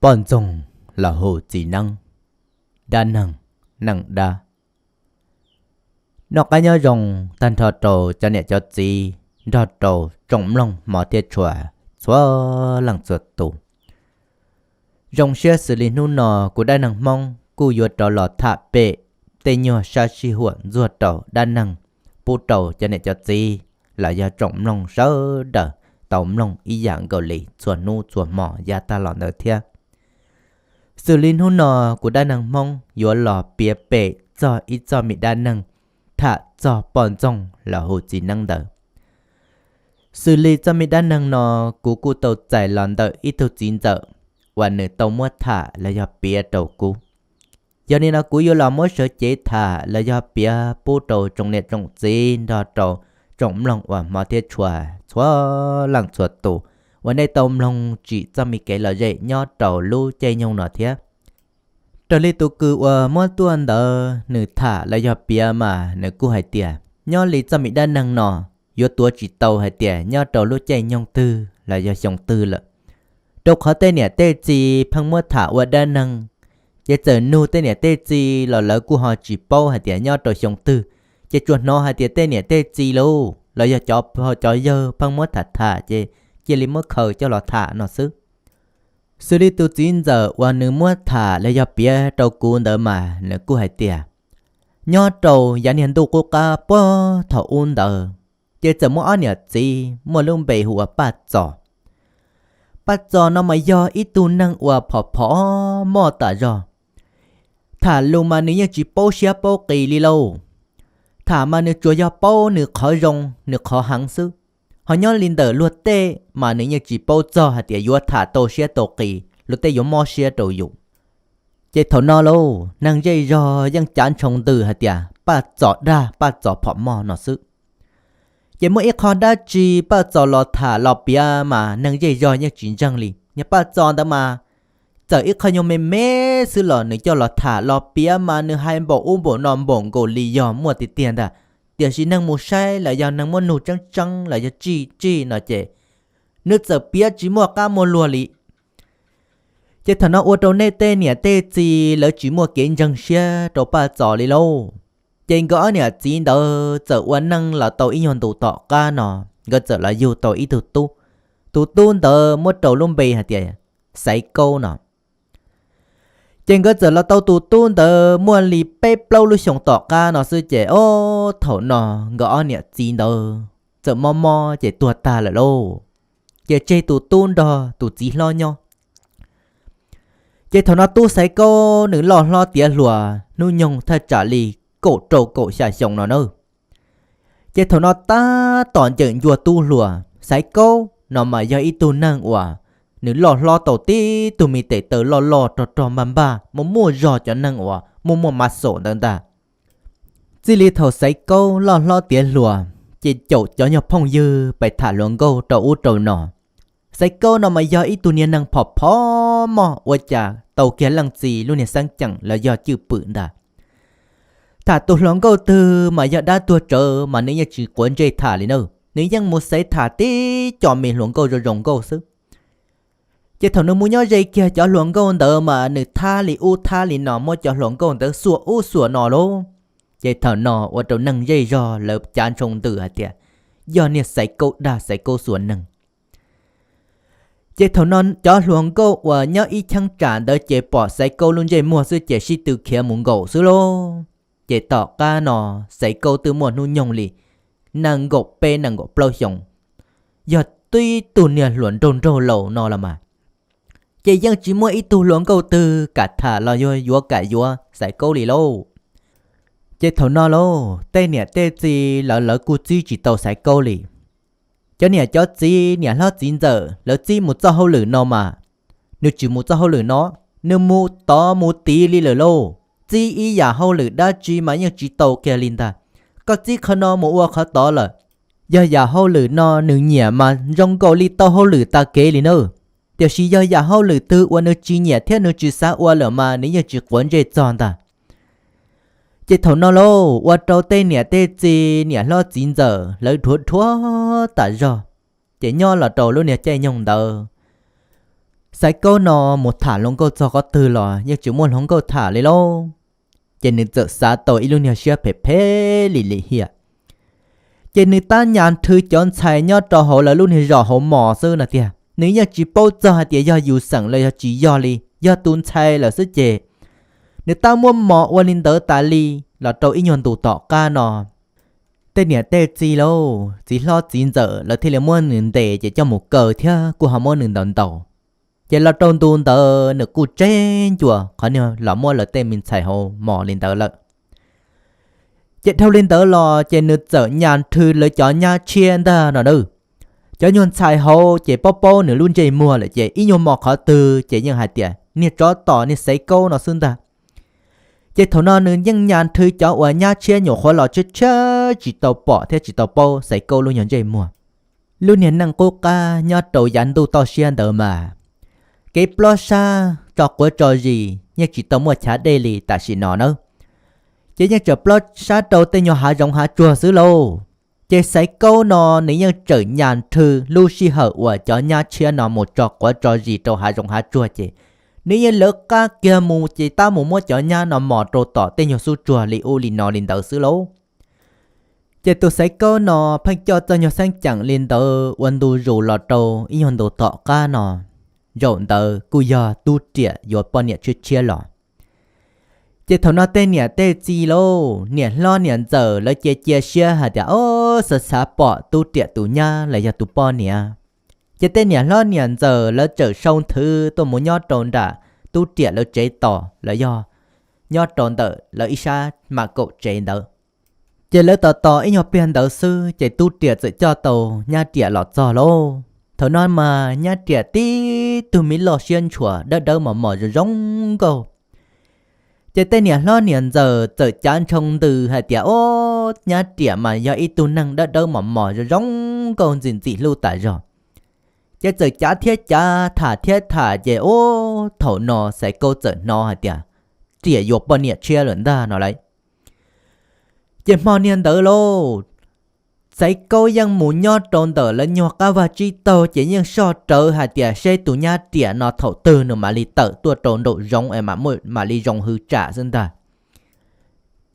poj ntxoog los hu txiv neeb, dab neeg, neej dab. Noj qab nyob zoo tag nrho rau cov niam cov txiv nrog rau tsoom mloog hmov thiab tshua txhua leej txhua tus. Zoo siab xws li hnub no kuv dab neeg Hmoob kuj yuav rov los tham pem tej nyuag sab sij huam ntxuag rau dab neeg pub rau cov niam cov txiv los yog tsoom mloog sawv daws tau mloog ib yam nkaus li txhua hnub txhua hmo yav tag los ntawd thiab. Xws li hnub no kuv dab neeg Hmoob yuav los piav pem txog ib txoj me dab neeg tham txog poj ntxoog los hu txiv neeb ntawd. Xws li txoj me dab neeg no kuv kuj tau txais los ntawm ib tug txiv ntxawm uas nws tau muab tham los yog piav rau kuv. Yog li no kuv yuav los muab sawv cev tham los yog piav pub rau tsoom niam tsoom txiv nrog rau tsoom mloog uas hmov thiab tshua txhua leej txhua tus uas nej tau mloog tsim txoj me kev lom zem nyob rau lub caij nyoog no thiab. Raws li tus kws uas muab tuaj ntawd nws tham los yog piav mas nws kuj hais tias nyob li txoj me dab neeg no yuav tuav tsis tau hais tias nyob rau lub caij nyoog twg los yog xyoo twg lawm, rau qhov tej niam tej txiv pheej muab tham ua dab neeg, ces txawm nug tej niam tej txiv los lawv kuj ho tsis paub hais tias nyob rau xyoo twg, ces tsuas hnov hais tias tej niam tej txiv lauj los yog cov pog cov yawg pheej muab tham tham ces cia li muab khaws coj los tham no xwb. Xws li tus txiv ntxawm uas nws muab tham los yog piav rau kuv ntawd mas nws kuj hais tias nyob rau yav niag ntuj qub qab puag thaum ub ntawd, ces txawm muaj ob niam txiv muaj lub npe hu ua Paj Txos. Paj Txos no mas yog ib tug neeg uas phom phom moj tas zog. Tham lus mas nws yeej tsis paub siab paub qis li lauj. Tham mas nws tsuas yog paub nws qhov zoo nws qhov heev xwb, ho nyob li ntawm luag tej mas nws yeej tsis paub txog hais tias yuav tham tau siab tau qis luag tej yuav mob siab rau yus. Ces thaum no lauj neeg zej zog yeej cav ntshoo ntws hais tias Paj Txos dag Paj Txos phom moj no xwb. Ces muaj ib qho dab tsi Paj Txos los tham los piav mas neeg zej zog yeej tsis ntseeg li. Niag Paj Txos ntawd mas txawm ib qho nyuag me me xwb los nws coj los tham los piav mas nws hais npaum ub npaum no npaum nkaus li yog muaj tiag tiag ntag. Tiam sis neeg mus saib los yog neeg muab nug tseeb tseeb los yog tsij tsij no ces nws txawm piav tsis muaj qab muaj luag li. Ces thaum no ua rau nej tej niam tej txiv lawv tsis muaj kev ntseeg siab rau Paj Txos li lauj. Ces nkawd ob niam txiv ntawd txawm ua neej los tau ib nyuag ntus tom qab no, nkawd txawm los yug tau ib tug tub. Tus tub ntawd muab rau lub npe hais tias Xaiv Kaub no. Ces nkawd txawm los tau tus tub ntawd muaj li peb plaub lub xyoos tom qab no xwb ces ob thaum no nkawd ob niam txiv ntawd txawm mob mob ces tuag tag lawm lauj. Ces tseg tus tub nrog tus txiv hlob nyob. Ces thaum no tub Xaiv Kaub nws loj hlob tiav hluas hnub nyoog thaj tsam li kaum rau kaum xya xyoo no na. Ces thaum no tab tom nceem ncua tub hluas. Xaiv Kaub no mas yog ib tug neeg uas nws loj hlob tau tib tug me tes taw loj loj rog rog npag npag muaj muaj zog cov neeg uas muaj muaj ma xom ntawd ntag. Txij li thaum Xaiv Kaub loj hlob tiav hluas, ces caum cov nyuag phooj ywg pais tham hluas nkauj rau ub rau no. Xaiv Kaub no mas yog ib tug niag neeg phom phom moj ua cas tau kiag leej txiv lub niag xeeb ceem los yog cwj pwm ntag. Tham tus hluas nkauj twg mas yog dab tuag tsawv mas nws yeej tsis quav ntsej tham li na. Nws yeej mus xaiv tham tib co me hluas nkauj zoo zoo nkauj xwb. Ces thaum nws mus nyob ze kiag cov hluas nkauj ntawd mas nws thab li ub thab li no muab cov hluas nkauj ntawd xuas ub xuas no lauj. Ces thaum no ua rau neeg zej zog lawv cav ntshoo ntws hais tias yog niag Xaiv Kaub dag Xaiv Kaub xuas neeg. Ces thaum no cov hluas nkauj uas nyob ib cheeb tsam ntawd ces pom Xaiv Kaub lub ntsej muag xwb ces sib tw khiav mus nkaum xwb lauj. Ces tom qab no Xaiv Kaub twb muaj hnub nyoog li nees nkaum peb nees nkaum plaub xyoos, yog twb ib tug niag hluas nraug nraug laus no los mas. Ces yeej tsis muaj ib tug hluas nkauj twg kam tham los yog yuav kam yuav Xaiv Kaub li lauj. Ces thaum no lauj tej niam tej txiv lawv lawv kuj txib tsis tau Xaiv Kaub li. Cov niam cov txiv niam hlob txiv ntxawm lawv txib mus txoj hauj lwm no mas nws tsis mus txoj hauj lwm no, nws mus tod mus tid li lawm lauj. Txib ib yam hauj lwm dab tsi mas yeej tsis tau kiag li ntag. Koj txib qhov no mus ua qhov tod lawm. Yog yam hauj lwm no nws nyiam mas zoo nkaus li tau hauj lwm tas kev li na. Tiam sis yog yam hauj lwm twg uas nws tsis nyiam thiab nws tsis xav ua lawm mas nws yeej tsis quav ntsej txog ntag. Ces thaum no lauj ua rau tej niam tej txiv niam hlob txiv ntxawm lawv dhuav dhuav tas zog. Ces nyob los rau lub niag caij nyoog ntawd, Xaiv Kaub no mus tham hluas nkauj txog qhov twg los yeej tsis muaj hluas nkauj tham li lauj. Ces nws txawm xav tau ib lub niag siab phem phem lim lim hiam. Ces nws tab nyas nrhw cov ntxhais nyob rau hauv lawv lub niag zos hauv mos xwb no tiag, nws yeej tsis paub txog hais tias yog yus xeem los yog tsis yog li, yog tus ntxhais lawm xwb ces nws tab muab mos ua li ntawd tas li. Los rau ib nyuag ntus tom qab no, tej niam tej txiv lauj, txiv hlob txiv ntxawm lawv thiaj li muab nws ntes ces coj mus kaw thiab kuj ho muab nws ntaus ntaus. Ces los rau ntu ntawd nws kuj tseb ncua qhov niag los muab lawv tej me ntxhais hauv mos li ntawd lawm. Ces dhau li ntawd los ces nws txawm nyas nrhw lawv cov nyab tshiab ntag no na. Cov nyuag ntxhais hauv ces paub paub nws lub ntsej muag lawm ces ib nyuag mos qhov twg ces yeej hais tias niag tsov tom niag Xaiv Kaub no xwb ntag. Ces thaum no nws yeej nyas nrhw cov uas nyab tshiab nyuam qhuav los tshiab tshiab tsis tau pom thiab tsis tau paub Xaiv Kaub lub nyuag ntsej muag. Lub niag neej qub qab nyob rau yav ntuj toj siab ntawd mas kev plob sab tso quav tso zis yeej tsis tau muaj chav dej li tam sim no nawb. Ces yeej tseem plob sab rau tej nyuag hav zoov hav tsuag xwb lauj. Ces Xaiv Kaub no nws yeej tseem nyas nrhw lub sij hawm uas cov nyab tshiab no mus tso quav tso zis rau hav zoov hav tsuag ces nws yeej lawv qab kiag mus ces tab mus muab cov nyab no mos rau tom tej nyuag xub tsuag li ub li no li ntawd xwb lauj. Ces tus Xaiv Kaub no pheej coj txoj nyuag xeeb ceem li ntawd ua ntu zus los rau ib nyuag ntu tom qab no, zaum ntawd kuj yog Tub Riam yuav poj niam tshiab tshiab los. Ces thaum no tej niam tej txiv lauj, niam hlob niam ntxawm lawv cia cia siab hais tias, o, xav xav pom Tub Riam tus nyab los yog tus poj niam. Ces tej niam hlob niam ntxawm lawv txawm sau nthwv tuaj mus nyob rau nram Tub Riam lawv tsev tos los yog nyob rau ntawm lawv ib sab mam kaum tsev ntawd. Ces lawv tos tos ib nyuag pliag ntawd xwb ces Tub Riam txawm coj tau Nyab Riam los txog lauj. Thaum no mas Nyab Riam tib tug me loj siab ntshua dawb dawb mos mos zoo zoo nkauj. Ces tej niam hlob niam ntxawm txawm cav ntshoo ntws hais tias, o, Nyab Riam mas yog ib tug neeg dawb dawb mos mos zoo zoo nkauj ntxim ntxim hlub tas zog. Ces txawm cav thiab cav tham thiab tham ces, o, thaum no Xaiv Kaub txawm hnov hais tias Riam yuav poj niam tshiab lawm ntag no lauj. Ces hmo niag ntawd lauj, Xaiv Kaub yeej mus nyob rau ntawm lawv nyuag qab vaj tsib taug ces yeej soj rawv hais tias seb tus Nyab Riam no thaum twg nws mam li tawm tuaj rau nraum zoov es mam li zoo hwv tsam xwb ntag.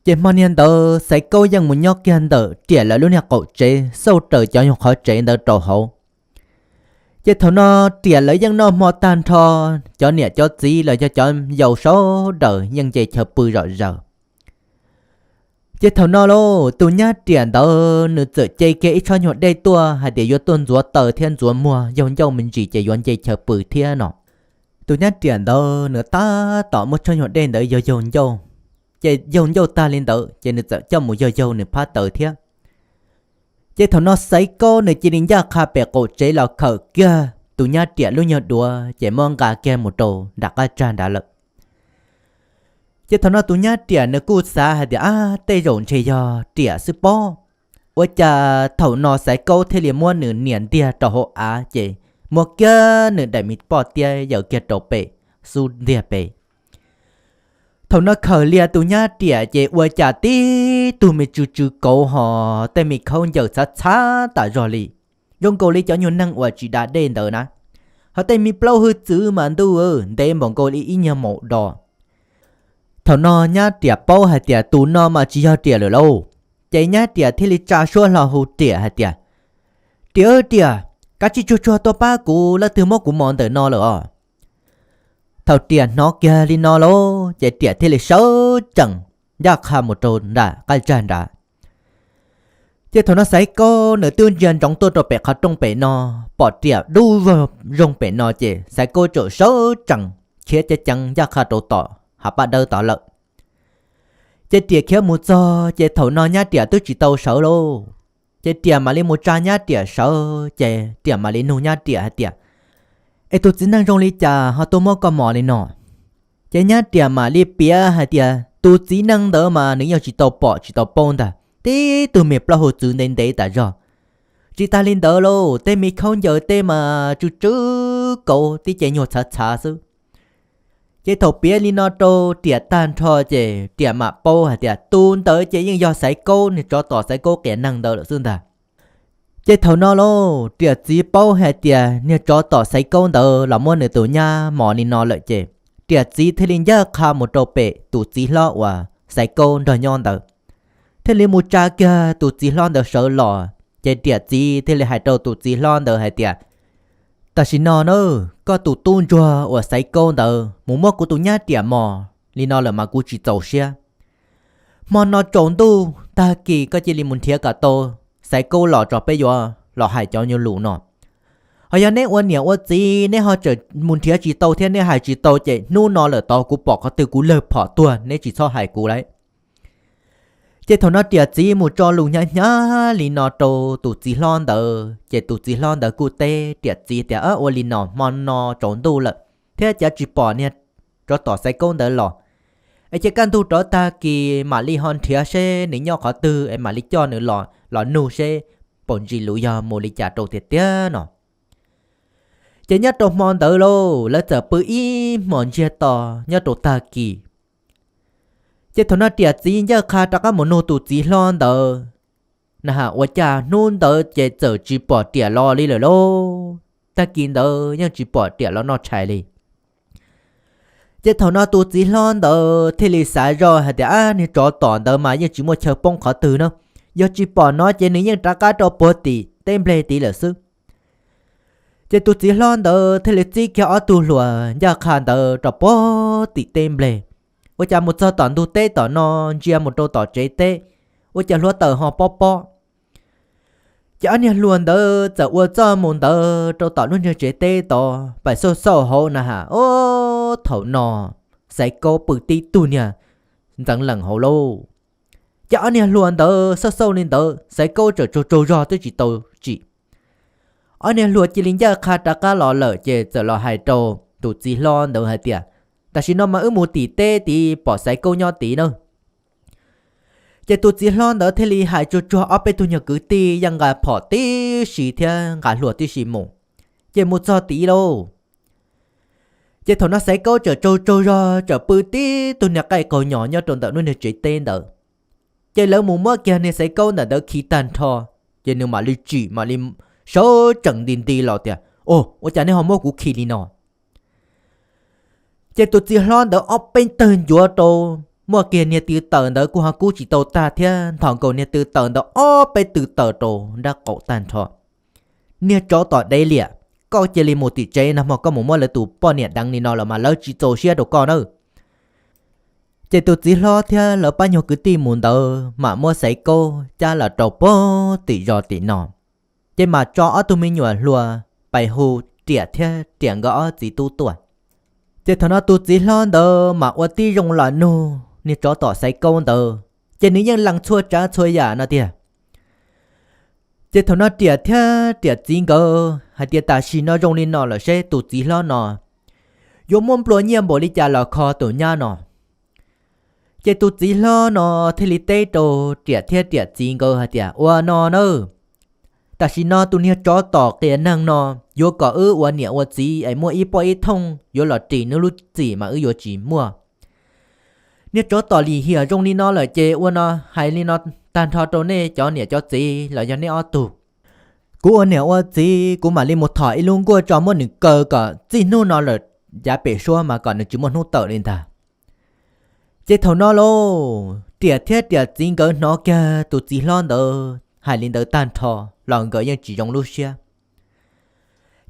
Ces hmo niag ntawd Xaiv Kaub yeej mus nyob kiag ntawm Riam lawv lub niag qaum tsev xauj raws cov nyuag qhov tsev ntawd rau hauv. Ces thaum no Riam lawv yeej noj hmo tag nrho, cov niam cov txiv los yog cov yau sawv daws yeej nce chaw pw zom zaws. Ces thaum no lauj, tus Nyab Riam ntawd nws txawm ce kiag ib tsob nyuag dej tuaj hais tias yuav tuaj ntxuav taw thiab ntxuav muag yaug ncauj me ntsis ces yuav nce chaw pw thiab no. Tus Nyab Riam ntawd nws tab tom muab tsob nyuag dej ntawd yaug yaug ncauj, ces yaug ncauj tag li ntawd ces nws txawm coj mus yaug yaug nws phab taws thiab. Ces thaum no Xaiv Kaub nws cia li ncaj qha pem qaum tsev los khawm kiag tus Nyab Riam lub nyuag duav ces muab nqa kiag mus rau nram qab tsag nrad lawm. Ces thaum no tus Nyab Riam nws kuj xav hais tias, ab, tej zaum ntshe yog Riam xwb pob. Ua cas thaum no Xaiv Kaub thiaj li muab nws nias ntiag rau hauv av ces muab kiag nws daim me poj tiab yaws kiag rau pem xub ntiag pem. Thaum no khawm lias tus Nyab Riam ces ua cas tib tug me tsw tsw kauv ho tej me khaub ncaws txhav txhav tas zog li, zoo nkaus li cov nyuag neeg uas tsis da dej ntawd na. Ho tej me plaub hwj txwv mas ntuj, ntev npaum nkaus li ib nyuag maum dos. Thaum no Nyab Riam paub hais tias tus no mas tsis yog Riam lawm lauj. Ces Nyab Riam thiaj li tsa suab hlo hu Riam hais tias, Riam, Riam, kav tsij tsuag tsuag tuaj pab kuv, leej twg muab kuv mos ntawm no lawm os. Thaum Riam hnov kiag li no lauj ces Riam thiaj li sawv tsees ncaj qha mus rau nram qab tsag nrad. Ces thaum no Xaiv Kaub nws twb ntsia ntsoov tuaj rau pem qhov rooj pem no, pom Riam dub vog zoo pem no ces Xaiv Kaub txawm sawv tsees khiav ceev ceev ncaj qha rau tom hav paj dawb tod lawm. Ces Riam khiav mus txog ces thaum no Nyab Riam twb tsis tau sawv lauj. Ces Riam mam li mus tsa Nyab Riam sawv ces Riam mam li nug Nyab Riam hais tias, Es tus txiv neej zoo li cas ho tuaj muab koj mos li no? Ces Nyab Riam mam li piav hais tias tus txiv neej ntawd mas nws yeej tsis tau pom tsis tau paub ntag, tib tug me plaub hau txwv ntev ntev tas zog. Tsis tas li ntawd lauj, tej me khaub ncaws tej mas tsw tsw kauv tib ce nyuag txhav txhav xwb. Ces thaum piav li no rau Riam tag nrho ces Riam mam paub hais tias tus ntawd ces yeej yog Xaiv Kaub, niag tsov tom Xaiv Kaub qias neeg ntawd lawm xwb ntag. Ces thaum no lauj, Riam txiv paub hais tias niag tsov tom Xaiv Kaub ntawd los muab nws tus nyab mos li no lawm ces Riam txiv thiaj li ncaj qha mus rau pem tus txiv hlob uas Xaiv Kaub nrog nyob ntawd, thiaj li mus tsa kiag tus txiv hlob ntawd sawv los. Ces Riam txiv thiaj li hais rau tus txiv hlob ntawd hais tias, tam sim no na, koj tus tub ntsuag uas Xaiv Kaub ntawd mus muab kuv tus nyab riam mos li no lawm mas kuv tsis txaus siab. Hmo no tsaus ntuj tag kis koj cia li mus nrhiav kom tau Xaiv Kaub los tso peb yuav los hais cov nyuag lus no. Ho yog neb ua niam ua txiv neb ho tseem mus nrhiav tsis tau thiab neb hais tsis tau ces hnub no lawm tod kuv pom qhov twg kuv lawg phom tuag neb tsis txhob hais kuv lauj. Ces thaum no Riam txiv mus tso lus hnyav hnyav li no rau tus txiv hlob ntawd ces tus txiv hlob ntawd kuj teb Riam txiv tias, ua li no hmo no tsaus ntuj lawm thiab cav tsis pom niag tsov tom Xaiv Kaub ntawd los, es cia kaj ntug rov tag kis mam li ho nrhiav seb nws nyob qhov twg es mam li coj nws los los nug seb pom ntsis lus yog mus li cas rau tiag tiag no. Ces nyob rau hmo ntawd lauj, lawv txawm pw ib hmos ntsiag to nyob rau tag kis. Ces thaum no Riam txiv ncaj qha rov qab mus nug tus txiv hlob ntawd na has, ua cas hnub ntawd ces txawm tsis pom Riam los li lawm lauj. Tag kis ntawd yeej tsis pom Riam los noj tshais li. Ces thaum no tus txiv hlob ntawd thiaj li xav zoj hais tias, ab, niag tsov tom ntawd mas yeej tsis muaj chaw poob qhov twg na, yog tsis pom no ces nws yeej rov qab rau puag tim teb npleg tid lawm xwb. Ces tus txiv hlob ntawd thiaj li txib kiag ob tug hluas ncaj qha ntawd rau puag tim teb npleg. Ua cas mus txog tom ntug teb tom no ntsia mus rau tom tsev teb, ua cas hluav taws ho pob pob. Ces ob niag hluas ntawd txawm ua txuj mus ntawd rau tom lub niag tsev teb tod pais xauj xauj hauv na has, ob, thaum no Xaiv Kaub pw tib tug niag ntxeev lees hauv lauj. Ces ob niag hluas ntawd xauj xauj li ntawd Xaiv Kaub tseem tsaug tsaug zog twb tsis tau tsim. Ob niag hluas cia li ncaj qha rov qab los lawm ces txawm los hais rau tus txiv hlob ntawd hais tias, tam sim no mas wb mus tim teb tid pom Xaiv Kaub nyob tid na. Ces tus txiv hlob ntawd thiaj li hais tsuag tsuag ob peb tug nyuag kwv tij yeej nqa phom tib si thiab nqa hluas tib si mus, ces mus txog tid lauj. Ces thaum no Xaiv Kaub tseem tsaug tsaug zog tseem pw tib tug niag qaij qaug nyos nyob rau ntawm lub niag tsev teb ntawd. Ces lawv mus muab kiag niag Xaiv Kaub ntawm ntawd khi tag nrho, ces nws mam li tsim mam li sawv tsees nti nti los tias, o, ua cas nej ho muab kuv khi li no? Ces tus txiv hlob ntawd ob peb tawg ncuav rau, muaj kiag niag tw taws ntawd kuj ho kub tsis tau tag thiab nthos nkaus niag tw taws ntawd ob peb tw taws rau nraub qaum tag nrho. Niag tsov tom dev liam, koj cia li mus tim tsev nag hmo koj mus muab lawv tus poj niam deev li no los mas lawv tsis txaus siab rau koj nawb. Ces tus txiv hlob thiab lawv pab nyuag kwv tij mus ntawd mam muab Xaiv Kaub cab los rau puag tim zos tim no, ces mam tso ob tug me nyuam hluas pais hu Riam thiab Riam nkawd ob txiv tub tuaj. Ces thaum no tus txiv hlob ntawd mam ua tib zoo los nug niag tsov tom Xaiv Kaub ntawd, ces nws yeej lees txhua tsav txhua yam no tiag. Ces thaum no Riam thiab Riam txiv nkawd hais tias tam sim no zoo li no lawm seb tus txiv hlob no yuav muab nplua nyiaj npaum li cas los kho tus nyab no. Ces tus txiv hlob no thiaj li teb rau Riam thiab Riam txiv nkawd hais tias, ua no na, tam sim no tus niag tsov tom qias neeg no yuav kom wb ua niam ua txiv es muaj ib poj ib thooj yuav los ris nws lub txim mas wb yuav tsis muaj. Niag tsov tom lim hiam zoo li no lawm ces ua no, hais li no tag nrho rau nej cov niam cov txiv los yog nej ob tug. Kuv ua niam ua txiv kuv mam li mus thom ib lub nkuaj tso muab nws kaw kom txij hnub no lawm yav pem suab mas kom nws tsis muaj hnub tawm li ntag. Ces thaum no lauj, Riam thiab Riam txiv nkawd hnov kiag tus txiv hlob ntawd hais li ntawd tag nrho los nkawd yeej tsis zoo lub siab.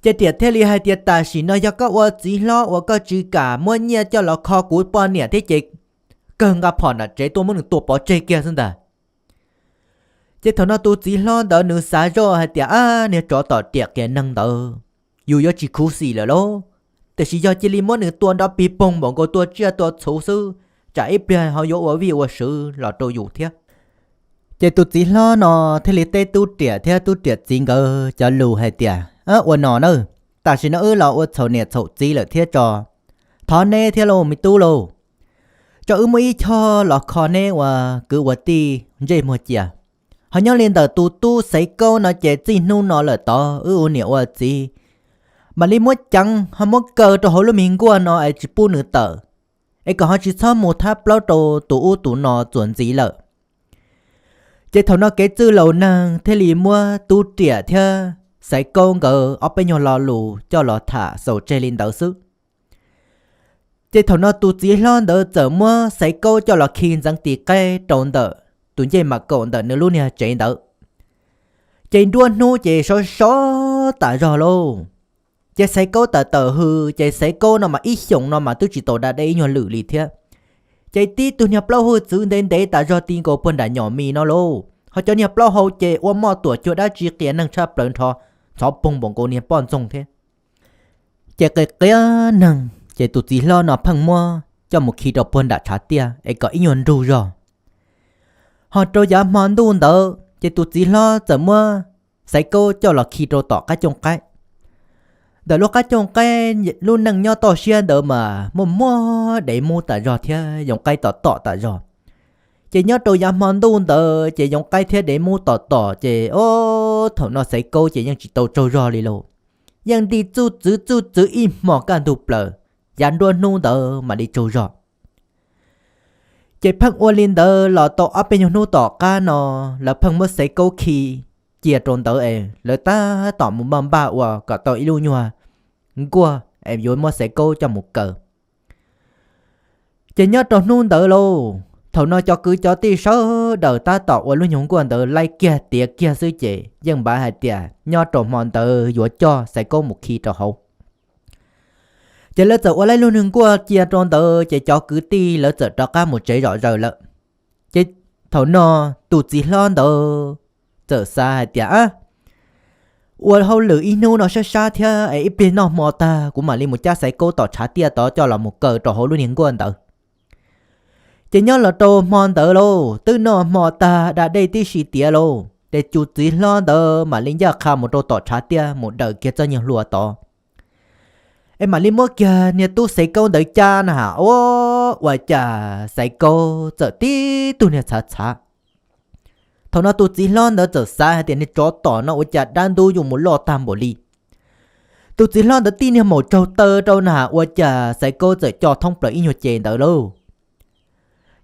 Ces Riam thiaj li hais tias tam sim no yog koj ua txiv hlob uas koj tsis kam muab nyiaj coj los kho kuv poj niam thiab ces kawg nqa phom nram tsev tuaj muab nws tua pov tseg kiag xwb ntag. Ces thaum no tus txiv hlob ntawd nws xav zoj hais tias, ab, niag tsov tom Riam qias neeg ntawd, yus yuav tsis khuv xim lawm lauj, tiam sis yog cia li muab nws tua nrov pig poog npaum nkaus tua tsiaj tua txhuv xwb, tsam ib pliag ho yuav ua vij ua sw los rau yus thiab. Ces tus txiv hlob no thiaj li teb tub Riam thiab tub Riam txiv nkawd cov lus hais tias, ua no na, tam sim no wb los ua txhaum niam txhaum txiv lawm thiab tso, thov neb thiab lauj me tub lauj, tso wb muab ib choj los kho neb ua kwv ua tij ntsej muag cia. Ho nyob li ntawm tus tub Xaiv Kaub no ces txij hnub no lawm tod wb ua niam ua txiv mam li muab ceev ho muab kaw rau hauv lub me nkuaj no es tsis pub nws tawm, es kom ho tsis txhob mus thab plaub rau tus ub tus no txuas ntxiv lawm. Ces thaum no kev txwj laus neeg thiaj li muab Tub Riam thiab Xaiv Kaub nkawd ob peb nyuag lo lus coj los tham xaus tseg li ntawd xwb. Ces thaum no tus txiv hlob ntawd txawm muab Xaiv Kaub coj los khi ntxeev tis qaib rau ntawm tus ncej mam kaum ntawm nws lub niag tsev ntawd. Ces nruab hnub ces sov sov tas zog lauj. Ces Xaiv Kaub tawm tawm hws, ces Xaiv Kaub no mas ib xyoos no mas twb tsis tau da dej ib nyuag lwm li thiab. Ces tib tug niag plaub hwj txwv ntev ntev tas zog ti nkaus puag nram nyom mis no lauj, ho cov niag plaub hau ces ua moj tuam cuag dab tsi qias neeg tshaj plaws nrho, ntxhov poog npaum nkaus niag poj ntxoog thiab. Ces qias qias neeg ces tus txiv hlob no pheej muab coj mus khi rau puag nram tshav tiaj es kom ib nyuag nrug zog. Ho rau yav hmo ntuj ntawd ces tus txiv hlob txawm muab Xaiv Kaub coj los khi rau tom qab cooj qaib. Ntawm lub qab cooj qaib lub neej nyob toj siab ntawd mas muaj muaj dev mub tas zog thiab yoov qaib tom tom tas zog. Ces nyob rau yav hmo ntuj ntawd ces yoov qaib thiab dev mub tom tom ces ob thaum no Xaiv Kaub ces yeej tsis tau tsaug zog li lauj. Yeej nti txuj txwv txuj txwv ib hmo kaj ntug plaws, yav nruab hnub ntawd mam li tsaug zog. Ces pheej ua li ntawd los tau ob peb nyuag hnub tom qab no, lawv pheej muab Xaiv Kaub khi cia rau ntawd es lawv tab tom mus npaj npaj ua kom tau ib lub nyuag nkuaj es yuav muab Xaiv Kaub coj mus kaw. Ces nyob rau hnub ntawd lauj, thaum no cov kwv cov tij sawv daws tab tom ua lub nyuag nkuaj ntawd laib kiag tiav kiag xwb ces yeej npav hais tias nyob rau hmo ntawd yuav coj Xaiv Kaub mus khi rau hauv. Ces lawv txawm ua laib lub nyuag nkuaj cia rau ntawd ces cov kwv tij lawv txawm rov qab mus tsev zom zaws lawm. Ces thaum no tus txiv hlob ntawd txawm xav hais tias, ua hauj lwm ib hnub no sab sab thiab es ib pliag noj hmo tag kuv mam li mus cab Xaiv Kaub tom tshav tiaj tod coj los mus kaw rau hauv lub niag nkuaj ntawd. Ces nyob los rau hmo ntawd lauj, twb noj hmo tag da dej tib si tiav lauj, ces tus txiv hlob ntawd mam li ncaj qha mus rau tom tshav tiaj mus daws kiag txoj nyuag hlua tod, es mam li muab kiag niag tub Xaiv Kaub ntawd cab na has, ua cas Xaiv Kaub txawm tib tug niag txhav txhav. Thaum no tus txiv hlob ntawd txawm xav hais tias niag tsov tom no ua cas dab ntub yuav mus loj tag npaum li. Tus txiv hlob ntawd tib niag maum tsaug taw rau na has ua cas Xaiv Kaub txawm co thoob plaws ib nyuag ce ntawd lauj.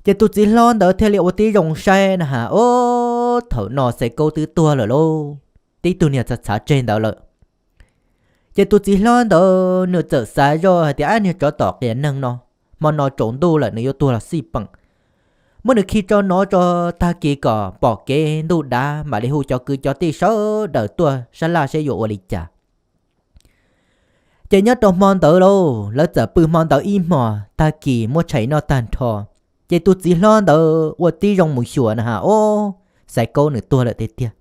Ces tus txiv hlob ntawd thiaj li ua tib zoo saib na has, ob thaum no Xaiv Kaub twb tuag lawm lauj, tib tug niag txhav txhav tseg ntawd lawm. Ces tus txiv hlob ntawd nws txawm xav zoj hais tias, ab, niag tsov tom qias neeg no, hmo no tsaus ntuj lawm nws yuav tuag los xij peem. Muab nws khi tso nov tso, tag kis kom pom kev ntuj dav mam li hu cov kwv cov tij sawv daws tuaj sab laj seb yuav ua li cas. Ces nyob rau hmo ntawd lauj, lawv txawm pw hmo ntawd ib hmos, tag kis muab tshais noj tag nrho. Ces tus txiv hlob ntawd ua tib zoo mus xyuas na has, ob, Xaiv Kaub nws tuag lawm tiag tiag.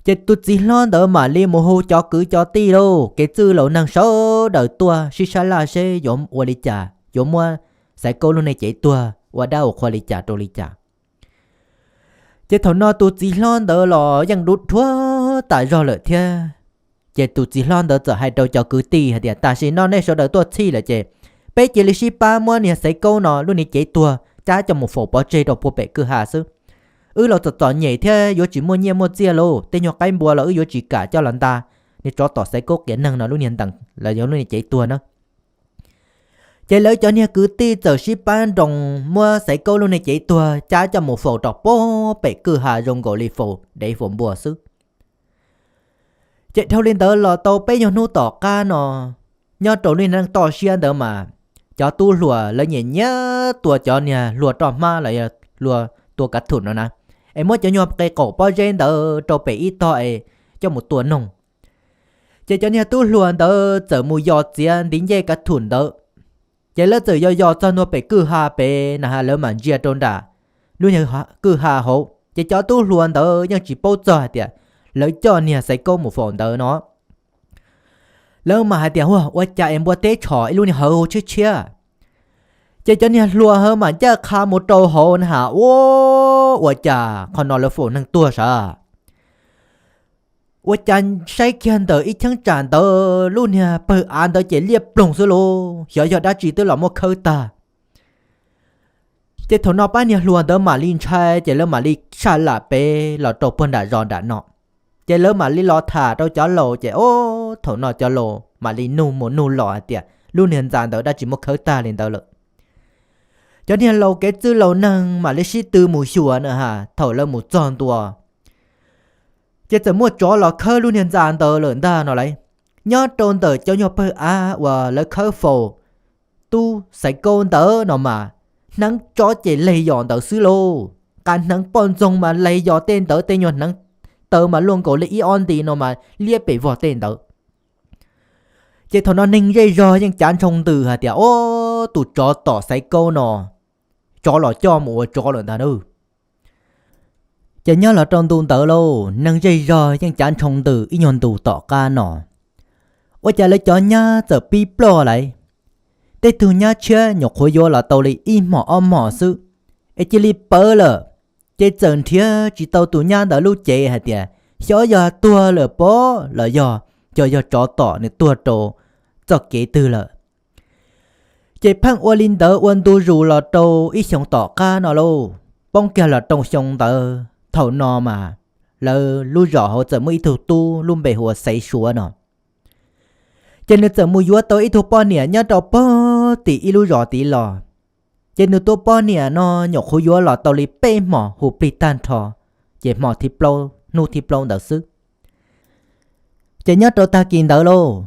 Ces tus txiv hlob ntawd mam li mus hu cov kwv cov tij lauj, kev txwj laus neeg sawv daws tuaj sib sab laj seb yuav ua li cas, yuav muab Xaiv Kaub lub niag cev tuag ua dab ua qhua li cas rau li cas. Ces thaum no tus txiv hlob ntawd los yeej dub dhuav tas zog lawm thiab. Ces tus txiv hlob ntawd txawm hais rau cov kwv tij hais tias, tam sim no nej sawv daws tuaj txhij lawm ces peb cia li sib pab muab niag Xaiv Kaub no lub niag cev tuag cab coj mus faus pov tseg rau puag pem kwj ha xwb. Wb los txom txom nyem thiab yuav tsis muaj nyiaj muaj txiaj lauj, tej nyuag qaib npua los wb yuav tsis kam coj los nta niag tsov tom Xaiv Kaub qias neeg no lub niag ntees los yog lub niag cev tuag na. Ces lawv cov niag kwv tij txawm sib pab nroos muab Xaiv Kaub lub niag cev tuag cab coj mus faus rau puag pem kwj ha zoo nkaus li faus dev faus npua xwb. Ces dhau li ntawd los tau peb nyuag hnub tom qab no, nyob rau lub neej toj siab ntawd mas cov tub hluas lawv nyiam nyiam tua cov niag hlua roj hmab los yog hlua tua kav thum no na, es muab cov nyuag qe qaum pob zeb ntawd rau pem ib tog es coj mus tua noog. Ces cov niag tub hluas ntawd txawm mus yos txiav ntiv ncej kav thum ntawd. Ces lawv txawm yos yos txog ntua pem kwj ha pem na has lawv mam ntsia rau nram lub niag kwj ha hauv. Ces cov tub hluas ntawd yeej tsis paub txog hais tias lawv coj niag Xaiv Kaub mus faus ntawd no. Lawv mam hais tias, ua, ua cas es npua teb tshom ib lub niag hawv tshiab tshiab. Ces cov niag hluas hawv mam ncaj qha mus rau hauv na has, ua, ua cas qhov no lawv faus neeg tuag sav. Ua cas saib kiag ntawm ib cheeb tsam ntawd lub niag pawg av ntawd ces liaj ploog xwb lauj, xyov yog dab tsi twb los muab khawb tag. Ces thaum no pab niag hluas ntawd mam li ntshai ces lawv mam li saj lam pem los rau puag nram zos nram no. Ces lawv mam li los tham rau cov laus ces ob thaum no cov laus mam li nug mus nug los hais tias lub niag ntxa ntawd dab tsi muab khawb tag li ntawd lawm. Cov niag laus kev txwj laus neeg mam li sib tw mus xyuas na has, thaum lawv mus txog ntua, ces txawm muaj tsov los khawb lub niag ntxa ntawd lawm ntag no lauj. Nyob rau ntawm cov nyuag pawg av uas lawv khawb faus tub Xaiv Kaub ntawd no mas, hneev tsov ces leg yos ntawd xwb lauj. Qas hneev poj ntxoog mas leg yos tej ntawd, tej nyuag hneev taw mas luaj nkaus li ib ob nti no mas liab pes vog tej ntawd. Ces thaum no neeg zej zog yeej cav ntsoo ntws hais tias, Ob, tus tsov tom Xaiv Kaub no, tsov los coj mus ua tsov lawm ntag na. Ces nyob los rau ntu ntawd lauj, neeg zej zog yeej cav ntsoo ntws ib nyuag ntus tom qab no, ua cas lawv cov nyab txawm pib ploj lauj. Tej tug nyab tshiab nyuam qhuav yuav los tau li ib hmos ob hmos xwb, es cia li pawv lawm. Ces txawm nrhiav tsis tau tus nyab ntawd lub cev hais tias xyov yog tuag lawm pob los yog, yog, yog tsov tom nws tuag rau txoj kev twg lawm. Ces pheej ua li ntawd ua ntu zus los rau ib xyoos tom qab no lauj, poob kiag los rau xyoo ntawd. Thaum no mas lawv lub zos hauv txawm muaj ib tug tub lub npe hu ua Xaiv Suav no. Ces nws txawm mus yuav tau ib tug poj niam nyob rau pag tim ib lub zos tid los. Ces nws tus poj niam no nyuam qhuav yuav los tau li peb hmos hu plig tag nrho, ces hmo thib plaub, hnub thib plaub ntawd xwb. Ces nyob rau tag kis ntawd lauj,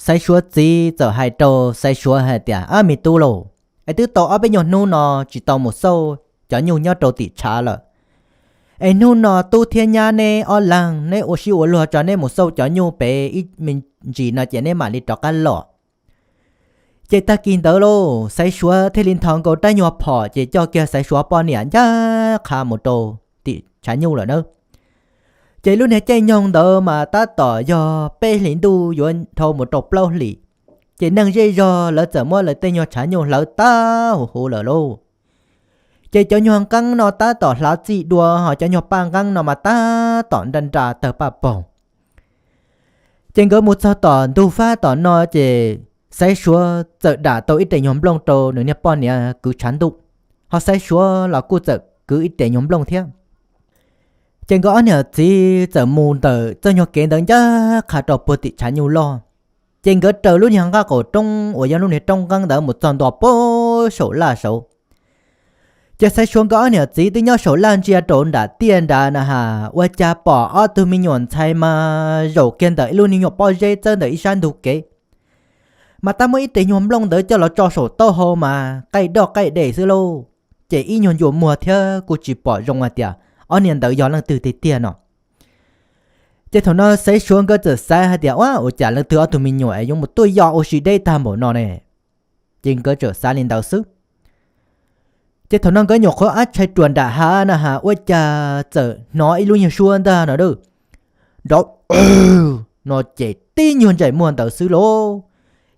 Xaiv Suav txiv txawm hais rau Xaiv Suav hais tias, Ab, me tub lauj, es twb tau ob peb nyuag hnub no tsis tau mus xauj cov nyuj nyob rau tim tshav lawm. Es hnub no tub thiab nyab neb ob leeg neb ua sib ua luag tso, neb mus xauj cov nyuj pem ib me ntsis no ces neb mam li rov qab los. Ces tag kis ntawd lauj, Xaiv Suav thiaj li nthos nkaus rab nyuag phom ces coj kiag Xaiv Suav poj niam ncaj qha mus rau tim tshav nyuj lawm na. Ces lub niag caij nyoog ntawd mas tab tom yog peb hlis ntuj yuav dhau mus rau plaub hlis, ces neeg zej zog lawv txawm muab lawv tej nyuag tshav nyuj hlawv tag huv huv lawm lauj. Ces cov nyuag nqeeb no tab tom hlav txij dua, ho cov nyuag paj nqeeb no mas tab tom nra nra tawg paj paug. Ces nkawd mus txog tom ntug fab tom no ces Xaiv Suav txawm dam tau ib tes nyuag nplooj rau nws niag poj niam kwv tshav ntuj, ho Xaiv Suav los kuj txawm kwv ib tes nyuag nplooj thiab. Ces nkawd ob niam txiv txawm mus ntawm txoj nyuag kev ntawd ncaj qha rau puag tim tshav nyuj loj. Ces nkawd raws lub niag nqaj qaum roob uas yog lub niag roob nqeeb ntawd mus txog ntua puag saum laj saud. Ces Xaiv Suav nkawd ob niam txiv twb nyob saum laj ntsia rau nram tiaj nrad na has, ua cas pom ob tug me nyuam ntxhais mas zaum kiag ntawm ib lub niag nyuag pob zeb txawb ntawm ib sab ntug kev, mas tab muab ib tes nyuag nplooj ntawd coj los tso saum taub hau mas qaij doj qaij dej xwb lauj. Ces ib nyuag ncua muag thiab kuj tsis pom zoo hais tias ob niag ntawd yog leej twg tiag tiag no. Ces thaum no Xaiv Suav nkawd txawm xav hais tias, Ua, ua cas leej twg ob tug me nyuam es yuav mus tuaj yos ua si deb tag npaum no ne? Ces nkawd txawm xav li ntawd xwb. Ces thaum no nkawd nyuam qhuav ab tshais ruam nram hav na has, ua cas txawm hnov ib lub nyuag suab ntag no a, nrov no ces tib nyuag ntsais muag ntawd xwb lauj.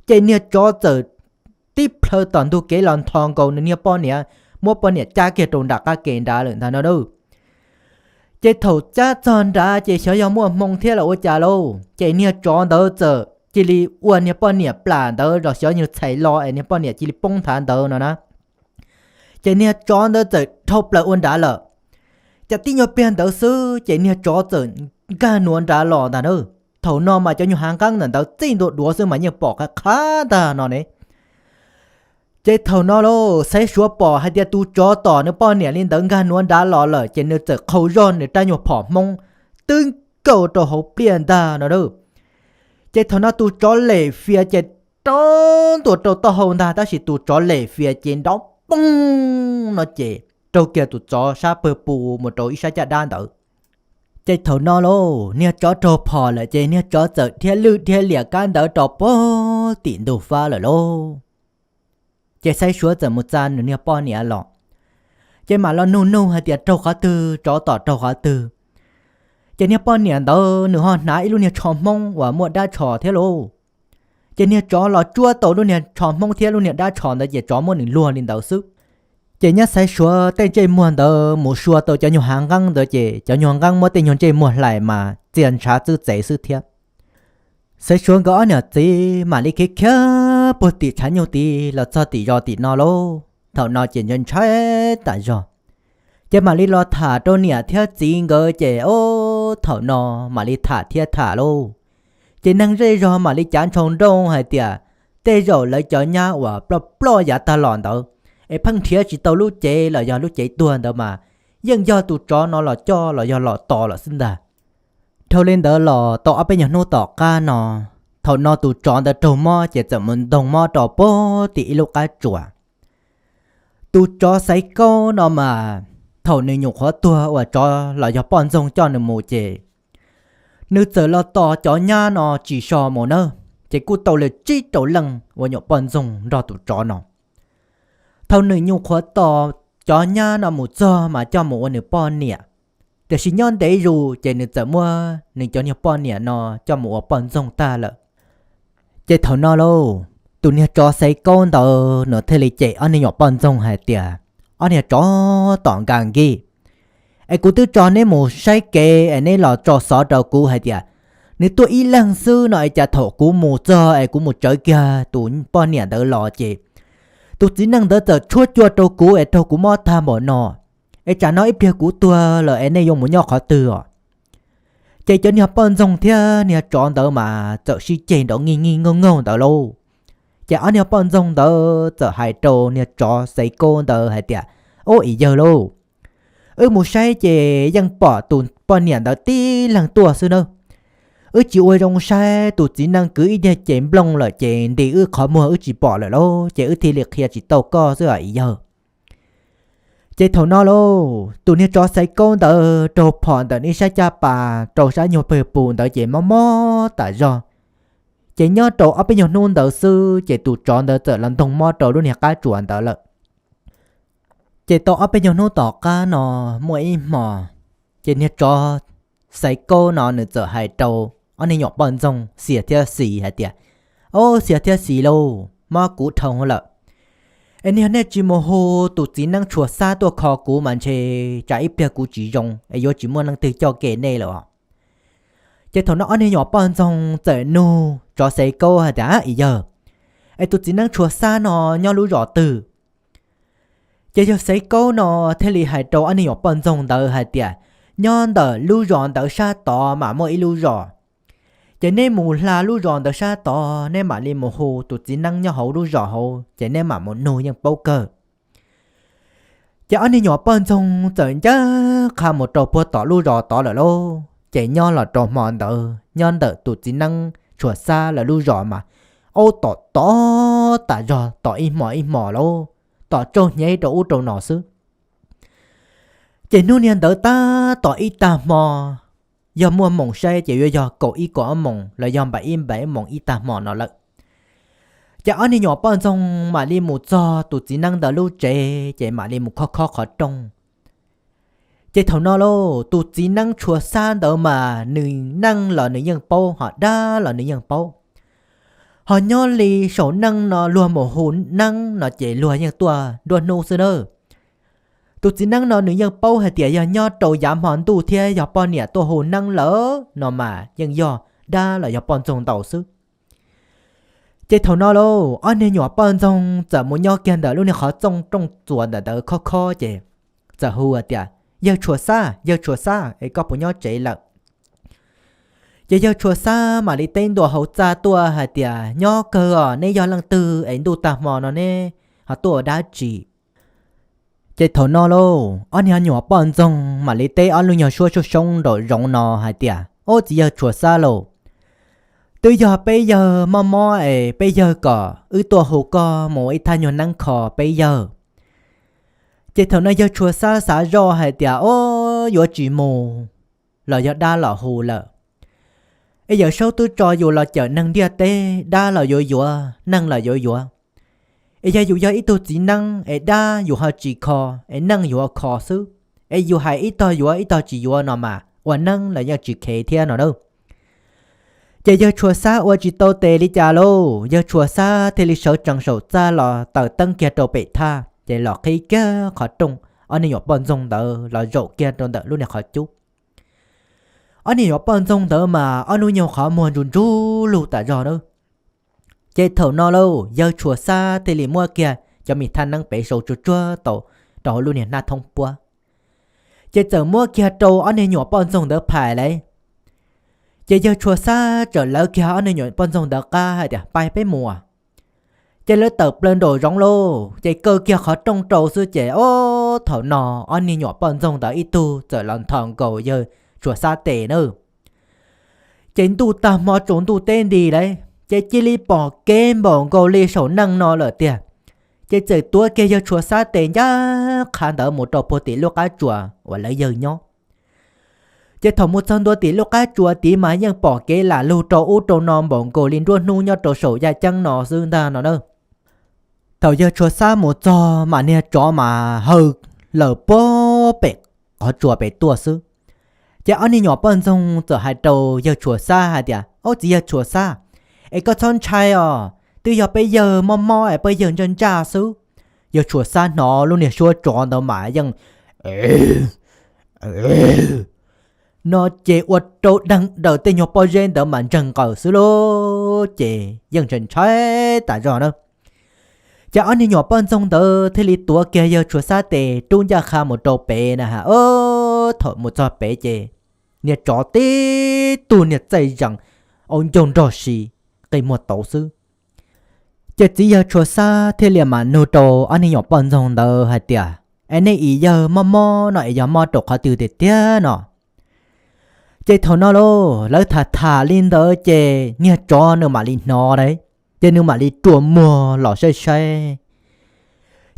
Ces niag tsov txawm tib plhaw tom ntug kev los nthos nkaus nws niag poj niam, muab poj niam cab kiag rau nram qab ke nrad lawm ntag no a. Ces thaum cab txog nrad ces xyov yog muaj hmoo thiab los ua cas lauj, ces niag tsov ntawd txawm cia li ua niag poj niam plam ntawd los xyov yog txhais los es niag poj niam cia li poob nthav ntawd no na. Ces niag tsov ntawd txawm dhau plaws ua nrad lawm. Ces tib nyuag pliag ntawd xwb ces niag tsov txawm nkag nuav nrad los ntag na. Thaum no mas cov nyuag hav nqeeb ntawm ntawd txij ntua duav xwb mas yeej pom qab qab ntag no ne. Ces thaum no lauj, Xaiv Suav pom hais tias tus tsov tom nws poj niam li ntawd nkag nuav nrad los lawm ces nws txawm qhau zog nws rab nyuag phom hmoob twb nkaug rau hauv pliaj ntag no a. Ces thaum no tus tsov lem fias ces rov ntua rau taub hau ntag, tab sis tus tsov lem fias ces nrov poob no ces raug kiag tus tsov sab pawg pus mus rau ib sab caj dab ntawd. Ces thaum no lauj, niag tsov raug phom lawm ces niag tsov txawm dhia lwj dhia liam kab ntawd rau puag tim ntug fab lawm lauj. Ces Xaiv Suav txawm mus tsa nws niag poj niam los, ces mam los nug nug hais tias raug qhov twg, tsov tom raug qhov twg. Ces niag poj niam ntawd nws ho hnav ib lub niag tsho hmoob uas muaj dab tsho thiab lauj. Ces niag tsov los tsuab tau lub niag tsho hmoob thiab lub niag dab tsho ntawd ces tsov muab nws luag li ntawd xwb. Ces nyab Xaiv Suav tej ntsej muag ntawd mus sua tau cov nyuag hav nqeeb ntawd ces cov nyuag nqeeb muab tej nyuag ntsej muag hlais mas txia ntshav txwb txev xwb thiab. Xaiv Suav nkawd ob niam txiv mam li khiav khiav puag tim tshav nyuj tid los txog tim zos tim no lauj. Thaum no ces ntshai ntshai tas zog, ces mam li los tham rau niam thiab txiv nkawd ces, o, thaum no mam li tham thiab tham lauj. Ces neeg zej zog mam li cav ntshaus nrooj hais tias tej zaum lawv cov nyab uas ploj ploj yav tag los ntawd es pheej nrhiav tsis tau lub cev los yog lub cev tuag ntawd mas yeej yog tus tsov no los coj los yog los tos lawm xwb ntag. Dhau li ntawd los tau ob peb nyuag hnub tom qab no, thaum no tus tsov ntawd raug mob ces txawm mus ntoog mob rau puag tim ib lub qab tsuas. Tus tsov Xaiv Kaub no mas thaum nws nyuam qhuav tuag ua tsov los yog poj ntxoog coj nws mus ces nws txawm los tos cov nyab no tsis so mus na, ces kuj tau li tsib rau leej ua nyuam poj ntxoog nrog tus tsov no. Thaum nws nyuam qhuav tos cov nyab no mus txog mas coj mus ua nws poj niam, tiam sis nyob ntev zus ces nws txawm muab nws cov niag poj niam no coj mus ua poj ntxoog tag lawm. Ces thaum no lauj, tus niag tsov Xaiv Kaub ntawd nws thiaj li cem ob niag nyuam poj ntxoog hais tias, ob niag tsov tom nkas nkij, es kuv twb tso neb mus saib kev es neb los tso xov rau kuv hais tias nws tuaj ib leeg xwb no es cas thaum kuv mus txog es kuv mus tsawv kiag tus poj niam ntawd los ces tus txiv neej ntawd txawm tshuab cua rau kuv es raug kuv mob tag npaum no, es tsam no ib pliag kuv tuag lawm es nej yuav mus nyob qhov twg os? Ces cov niag poj ntxoog thiab niag tsov ntawd mas txawm sib ceg nraum ngij ngij ngoog ngoog ntawd lauj. Ces ob niag poj ntxoog ntawd txawm hais rau niag tsov Xaiv Kaub ntawd hais tias, ub, ib yawg lauj, wb mus saib ces yeej pom tus poj niam ntawd tib leeg tuaj xwb nawb. Wb tsis ua zoo saib, tus txiv neej kwv ib niag cev nplooj lawm ces nti wb qhov muag wb tsis pom lawm lauj, ces wb thiaj li qhia tsis tau koj xwb os ib yawg. Ces thaum no lauj, tus niag tsov Xaiv Kaub ntawd raug phom ntawm nws sab caj pas rau sab nyuag pawg pus ntawd ces mob mob tas zog. Ces nyob rau ob peb nyuag hnub ntawd xwb ces tus tsov ntawd txawm los ntoog mob rau lub niag qab tsuas ntawd lawm. Ces tau ob peb nyuag hnub tom qab no muaj ib hmo, ces niag tsov Xaiv Kaub no nws txawm hais rau ob niag nyuam poj ntxoog Xias thiab Xis hais tias, ob, Xias thiab Xis lauj, mob kuv dhau lawm. Es niag nej tsis mus hu tus txiv neeb Tshuas Xab tuaj kho kuv mas ntshe tsam ib pliag kuv tsis zoo es yuav tsis muaj leej twg coj ke nej lawm os. Ces thaum no ob niag nyuam poj ntxoog txawm nug tsov Xaiv Kaub hais tias, ib yawg, es tus txiv neeb Tshuas Xab no nyob lub zos twg? Ces yawg Xaiv Kaub no thiaj li hais rau ob niag nyuam poj ntxoog ntawd hais tias, nyob ntawm lub zos ntawd sab tod mas muaj ib lub zos. Ces neb mus hla lub zos ntawd sab tod, neb mam li mus hu tus txiv neeb nyob hauv lub zos hauv, ces neb mam mus nug yeej paub kawg. Ces ob niag nyuam poj ntxoog txawm ncaj qha mus rau puag tom lub zos tod lawm lauj. Ces nyob los rau hmo ntawd nyob ntawm tus txiv neeb Tshuas Xab lawv lub zos mas, ub, tom tod tas zog, tom ib hmo ib hmo lauj, tom tsaug hnyev rau ub rau no xwb. Ces hnub niag ntawd tab tom ib tag hmo, yog muaj moos saib ces yuav yog kaum ib kaum ob moos los yog npaim ib npaim ib moos ib tag hmo no lawm. Ces ob niag nyuam poj ntxoog mam li mus txog tus txiv neeb ntawd lub tsev ces mam li mus khob khob qhov rooj. Ces thaum no lauj, tus txiv neeb Tshuas Xab ntawd mas nws neej los nws yeej paub, ho dab los nws yeej paub. Ho nyob li saum neej no luag mus hu neeb no ces luag yeej tuaj nruab hnub xwb nawb. Tus txiv neeb no nws yeej paub hais tias yog nyob rau yav hmo ntuj thiab yog poj niam tuaj hu neeb lawm no mas yeej yog dab los yog poj ntxoog ntaus xwb. Ces thaum no lauj, ob niag nyuam poj ntxoog txawm mus nyob kiag ntawm lub niag qhov txooj rooj txuas ntawm ntawd khob khob ces txawm hu tias, yawg Tshuas Xab, yawg Tshuas Xab, es koj puas nyob tsev lawm? Ces yawg Tshuas Xab mam li teb ntua hauv txaj tuaj hais tias, nyob kawg os, neb yog leej twg es ntuj tag hmo no neb ho tuaj ua dab tsi? Ces thaum no lauj, ob niag nyuam poj ntxoog mam li teb ob lub nyuag suab soob soob nraum zoov no hais tias, ub, txiv yawg Tshuas Xab lauj, twb yog peb yawg mob mob es peb yawg kom wb tuaj hu koj mus ua ib thaj nyuag neeb kho peb yawg. Ces thaum no yawg Tshuas Xab xav zoj hais tias, ub, yuav tsis mus los yog dab los hu lawm. Es Yawm Saub twb tso yus los cawm neeg ntiaj teb, dab los yuav yuav, neeg los yuav yuav. Es yog yus yog ib tug txiv neeb es dab yus ho tsis kho, es neeg yus ho kho xwb, es yus hais ib tog yuav ib tog tsis yuav no mas ua neeb los yeej tsis khev thiab no na. Ces yawg Tshuas Xab ua tsis tau tes li cas lauj, yawg Tshuas Xab thiaj li sawv tsees saum txaj los taws teeb kiag rau pem thaj, ces los qhib kiag qhov rooj, ob niag nyuam poj ntxoog ntawd los zaum kiag rau ntawm lub niag qhov cub. Ob niag nyuam poj ntxoog ntawd mas ob lub nyuag qhov muag ntsuj ntsuj lug tas zog na. Ces thaum no lauj, yawg Tshuas Xab thiaj li muab kiag cov me thaj neeb pem sau tsuag tsuag tau rau hauv lub niag hnab thoob puab. Ces txawm muab kiag rau ob niag nyuam poj ntxoog ntawd phais lauj. Ces yawg Tshuas Xab txawm lawv kiag ob niag nyuam poj ntxoog ntawd qab hais tias, pais peb mus. Ces lawv tawm plaws nraum zoov lauj, ces kaw kiag qhov rooj rau xwb ces ob thaum no ob niag nyuam poj ntxoog ntawd ib tug txawm los nthos nkaus yawg Tshua Xab tes na. Ces ntuj tag hmo tsaus ntuj teb nti lawm ces cia li pom kev npaum nkaus li saum neej no lawm tiag. Ces txawm tuav kiag yawg Tshua Xab tes ncaj qha ntawd mus rau puag tim lub qab tsuas uas lawv yawg nyob. Ces thaum mus txog ntua tim lub qab tsuas tid mas yeej pom kev lam lug rau ub rau no npaum nkaus li nruab hnub nyob rau saum yaj ceeb no xwb ntag no na. Thaum yawg Tshua Xab mus txog mas niag tsov mas haw lawm puag pem qhov tsua pem tuaj xwb. Ces ob niag nyuam poj ntxoog txawm hais rau yawg Tshua Xab hais tias, Ob, txiv yawg Tshua Xab, es koj txhob ntshai os, twb yog peb yawg mob mob es peb yawg ntsaj ntsaj xwb. Yawg Tshua Xab hnov lub niag suab tsov ntawd mas yeej no ces ua rau deeg daws tej nyuag pob zeb ntawd mas ntseeg nqaws xwb lauj, ces yeej ntshai ntshai tas zog na. Ces ob niag nyuam poj ntxoog ntawd thiaj li tuav kiag yawg Tshua Xab tes rub ncaj qha mus rau pem na ha. Thaum mus txog pem ces niag tsov tib tug niag txaij zees, au ncaug nrog si, qi muag tauv xwb. Ces txiv yawg Tshua Xab thiaj li mam nug rau ob niag nyuam poj ntxoog ntawd hais tias, Es nej ib yawg mob mob no es yog mob rau qhov twg tiag tiag no? Ces thaum no lauj, lawv tham tham li ntawd ces niag tsov nws mam li hnov lawm, ces nws mam li rua muag los saib saib.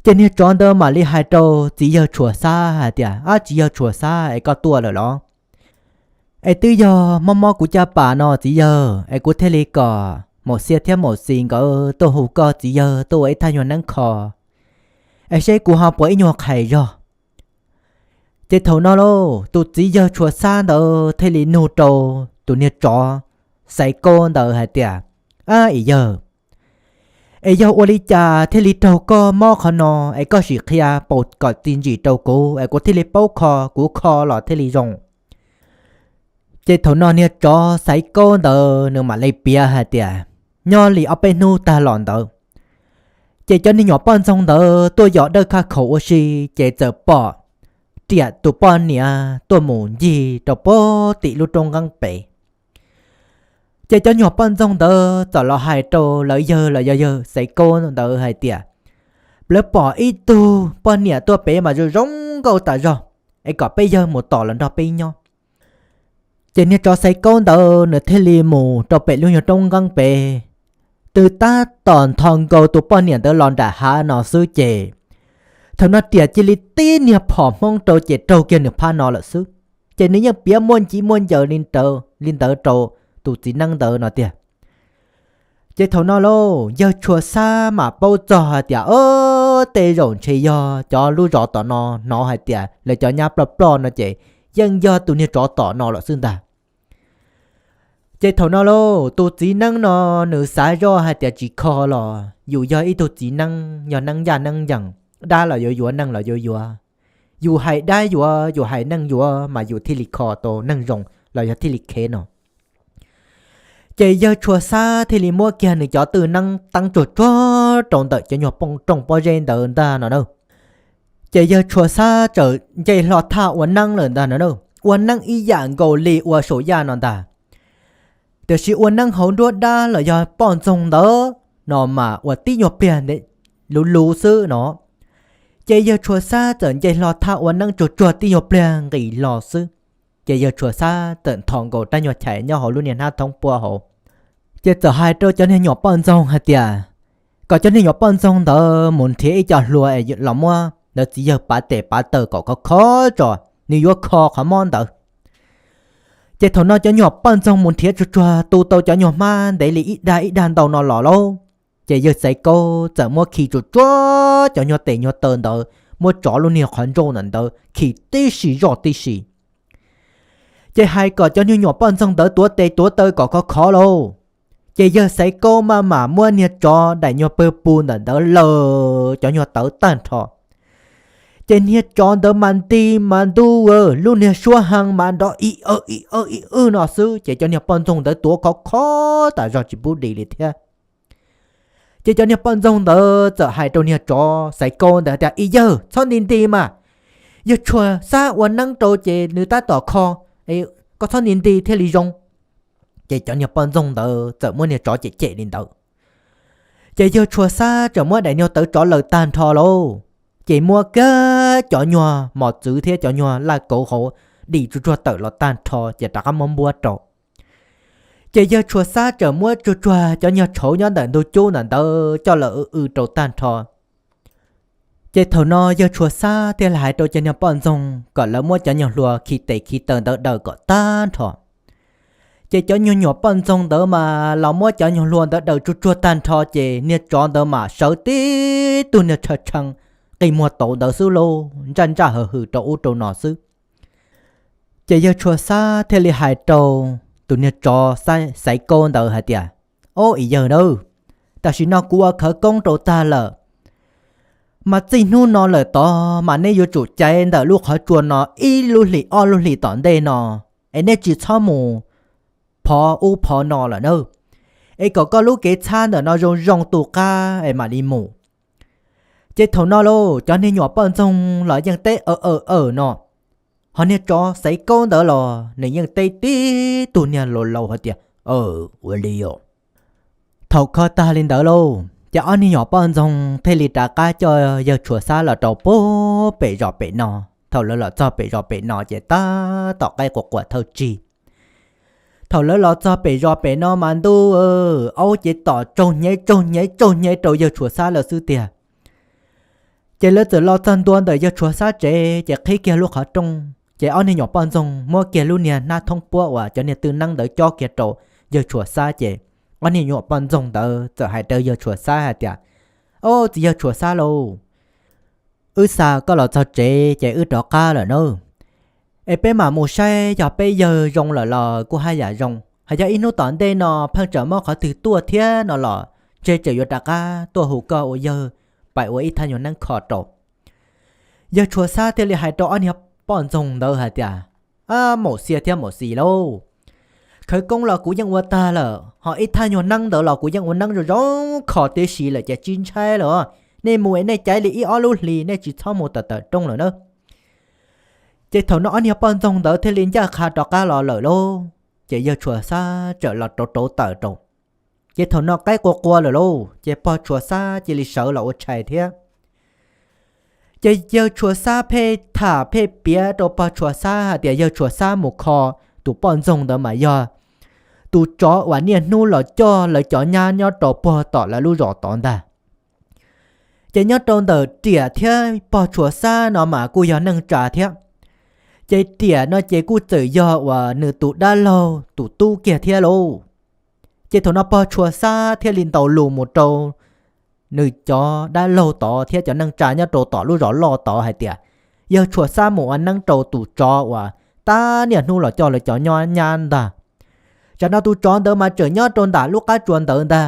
Ces niag tsov ntawd mam li hais rau txiv yawg Tshua Xab hais tias, Ab, txiv yawg Tshua Xab, es koj tuaj lawm los? Es twb yog mob mob kuv caj pas no txiv yawg, es kuv thiaj li kom Maum Xia thiab Maum Xis nkawd tuaj hu koj txiv yawg tuaj ua ib thaj nyuag neeb kho, es seb kuv ho puas ib nyuag qhais zog. Ces thaum no lauj, tus txiv yawg Tshua Xab ntawd thiaj li nug rau tus niag tsov Xaiv Kaub ntawd hais tias, Ab, ib yawg, es yog ua li cas thiaj li raug koj mob qhov no, es koj sim qhia paus kom txi ntsim rau kuv, es kuv thiaj li paub kho, kuv kho los thiaj li zoo. Ces thaum no niag tsov Xaiv Kaub ntawd nws mam li piav hais tias, nyob li ob peb hnub tag los ntawd, ces cov niag nyuam poj ntxoog ntawd tuaj yos dawj khaj khaum ua si, ces txawm pom riam tus poj niam tuaj mus ncig rau puag tim lub roob nqeeb pem. Ces cov nyuag poj ntxoog ntawd txawm los hais rau lawv yawg los yog yawg Xaiv Kaub ntawd hais tias, Plawv pom ib tug poj niam tuaj pem mas zoo zoo nkauj tas zog, es kom peb yawg mus tom los nrog peb nyob. Ces niag tsov Xaiv Kaub ntawd nws thiaj li mus rau pem lub nyuag roob nqeeb pem, twb tab tom nthos nkaus tus poj niam ntawd los nram hav no xwb ces thaum no riam cia li tib niag phom hmoob rau ces raug kiag nws phab no lawm xwb. Ces nws yeej piav muaj ntsis muaj ncaws li ntawd rau tus txiv neeb ntawd no tiag. Ces thaum no lauj, yawg Tshua Xab mam paub txog hais tias, Ob, tej zaum ntshe yog cov lub zos tom no hnov hais tias lawv cov nyab ploj ploj no ces yeej yog tus niag tsov tom no lawm xwb ntag. Ces thaum no lauj, tus txiv neeb no nws xav zoj hais tias tsis kho los yus yog ib tug txiv neeb, yog neeb yaj neeb yees, dab los yuav yuav, neeg los yuav yuav. Yus hais dab yuav, yus hais neeg yuav mas yus thiaj li kho tau neeg zoo los yog thiaj li khev no. Ces yawg Tshua Xab thiaj li muab kiag nws cov twj neeb teeb tsuag tsuag rau ntawm cov nyuag rooj pob zeb ntawd ntag no na. Ces yawg Tshua Xab txawm nce hlo thaj ua neeb lawm ntag no na, ua neeb ib yam nkaus li ua saum yaj no ntag. Tiam sis ua neeb hauv nruab dab los yog poj ntxoog ntawd no mas ua tib nyuag pliag luv luv xwb no. Ces yawg Tshua Xab txawm nce hlo thaj ua neeb tsuag tsuag tib nyuag pliag nqis los xwb. Ces yawg Tshua Xab txawm nthos nkaus rab nyuag chais nyob hauv lub niag hnab thoob puab hauv, ces txawm hais rau cov niag nyuam poj ntxoog hais tias, kom cov niag nyuam poj ntxoog ntawd mus nrhiav ib co hlua es los muab lawv txiv yawg pav tes pav taw kom khov khov tso, nws yuav kho qhov mob ntawd. Ces thaum no cov nyuam poj ntxoog mus nrhiav tsuag tsuag tu tau cov nyuag hmab ntev li ib dag ib dag ntau no los lauj, ces yawg Xaiv Kaub txawm muab khi tsuag tsuag cov nyuag tes nyuag taw ntawd, muab tsov lub niag qhov ntsauj ntawm ntawd khi tib si zoj tib si. Ces hais kom cov niag nyuam poj ntxoog ntawd tuav tes tuav taw kom khov khov lauj. Ces yawg Xaiv Kaub maj mam muab niag tsov daim nyuag pawg pus ntawm ntawd laws cov nyuag tawv tag nrho. Ces niag tsov ntawd mas nti mas ntuj, lub niag suab hee mas nrov ib w ib w ib w no xwb, ces cov niag poj ntxoog ntawd tuav khov khov tas zog tsis pub dim li thiab. Ces cov niag poj ntxoog ntawd txawm hais rau niag tsov Xaiv Kaub ntawd tias, Ib yawg, txhob nti nti mas, yawg Tshua Xab ua neeb rau ces nws tab tom kho, koj txhob nti nti thiaj li zoo. Ces cov niag poj ntxoog ntawd txawm muab niag tsov cem cem li ntawd. Ces yawg Tshua Xab txawm muab daim nyuag tawv tsov lawm tag nrho lauj, ces muab kiag cov nyuag mos txwv thiab cov nyuag laj kauv hauv dim tsuag tsuag tawm los tag nrho ces rov qab muab npuab rau. Ces yawg Tshua Xab txawm muab tsuag tsuag cov nyuag tshauv nyob ntawm ntug cub ntawm ntawd coj los w w rau tag nrho. Ces thaum no yawg Tshua Xab thiaj li hais rau cov niag poj ntxoog kom lawv muab cov nyuag hlua khi tes khi taw ntawd daws kom tag nrho. Ces cov nyuag nyuam poj ntxoog ntawd mas los muab cov nyuag hlua ntawd daws tsuag tsuag tag nrho ces niag tsov ntawd mas sawv tib tug niag tshee tshee qi muag tauv ntawd xwb lauj, ntsaj ntsaj hawv hwm rau ub rau no xwb. Ces yawg Tshua Xab thiaj li hais rau tus niag tsov xaiv kaub ntawd hais tias, Ob, ib yawg nawb, tam sim no kuv ua khawv koob rau tag lawm, mas txij hnub no lawm tod mas neb yuav tsum caiv ntawm lub qhov tsua no ib lub hlis ob lub hlis tom ntej no, es neb tsis txhob mus phov ub phov no lawm na, es kom koj lub kev txhab ntawm no zoo zoo tu qab es mam li mus. Ces thaum no lauj, cov niag nyuam poj ntxoog los yeej teb aw aw aw no, ho niag tsov xaiv kaub ntawd los nws yeej teb tib tug niag laus laus hais tias, Aw, ua li os. Thaum kho tag li ntawd lauj, ces ob niag nyuam poj ntxoog thiaj li rov qab coj yawg Tshua Xab los rau puag pem zos pem no. Thaum lawv los txog pem zos pem no ces tab tom qaib quas quas thawj tsig. Thaum lawv los txog pem zos pem no mas ntuj, aub ces tom tsaug hnyev tsaug hnyev tsaug hnyev rau yawg Tshua Xab lawm xwb tiag. Ces lawv txawm los txog ntua ntawm yawg Tshua Xab tsev ces qhib kiag lub qhov rooj, ces ob niag nyuam poj ntxoog muab kiag lub niag hnab thoob puab uas cov niag twj neeb ntawd cob kiag rau yawg Tshua Xab ces ob niag nyuam poj ntxoog ntawd txawm hais rau yawg Tshua Xab hais tias, Ob, txiv yawg Tshua Xab lauj, wb xa koj los txog tsev ces wb rov qab lawm nawb. Es peb mam mus saib yog peb yawg zoo lawm los kuj haj yam zoo, hos yog ib hnub tom ntej no pheej tseem muaj qhov twg tuaj thiab no los ntshe tseem yuav rov qab tuaj hu koj ua yawg pais ua ib thaj nyuag neeb kho rau. Yawg Tshua Xab thiaj li hais rau ob niag poj ntxoog ntawd hais tias, Ab, maum xia thiab maum xis lauj, khawv koob los kuv yeej ua tag lawm, ho ib thaj nyuag neeb ntawd los kuv yeej ua neeb zoo zoo kho tib si lawm ces tsis ntshai lawm. Nej mus es nej caiv li ib ob lub hlis nej tsis txhob mus tawm tawm rooj lawm na. Ces thaum no ob niag poj ntxoog ntawd thiaj li ncaj qha rov qab los lawm lauj. Ces yawg Tshua Xab txawm los rauv rauv taws rau. Ces thaum no qaib qua qua lawm lauj, ces pog Tshua Xab cia li sawv los ua tshais thiab. Ces yawg Tshua Xab pheej tham pheej piav rau pog Tshua Xab hais tias yawg Tshua Xab mus kho tus poj ntxoog ntawd mas yog tus tsov uas niaj hnub los coj lawv cov nyab nyob rau puag tom lawv lub zos tod ntag. Ces nyob rau ntawm Riam thiab pog Tshua Xab no mas kuj yog neej tsa thiab. Ces Riam no ces kuj txawm yog uas nws tus dab laug tus tub kiag thiab lauj. Ces thaum no pog Tshua Xab thiaj li ntaus lus mus rau nws cov dab laug tod thiab cov neej tsa nyob rau tom lub zos loj tod hais tias, yawg Tshua Xab mus ua neeb rau tus tsov uas tab niaj hnub los coj lawv cov nyab ntag. Tsam no tus tsov ntawd mas tseem nyob rau ntawm lub qab tsua ntawd ntag.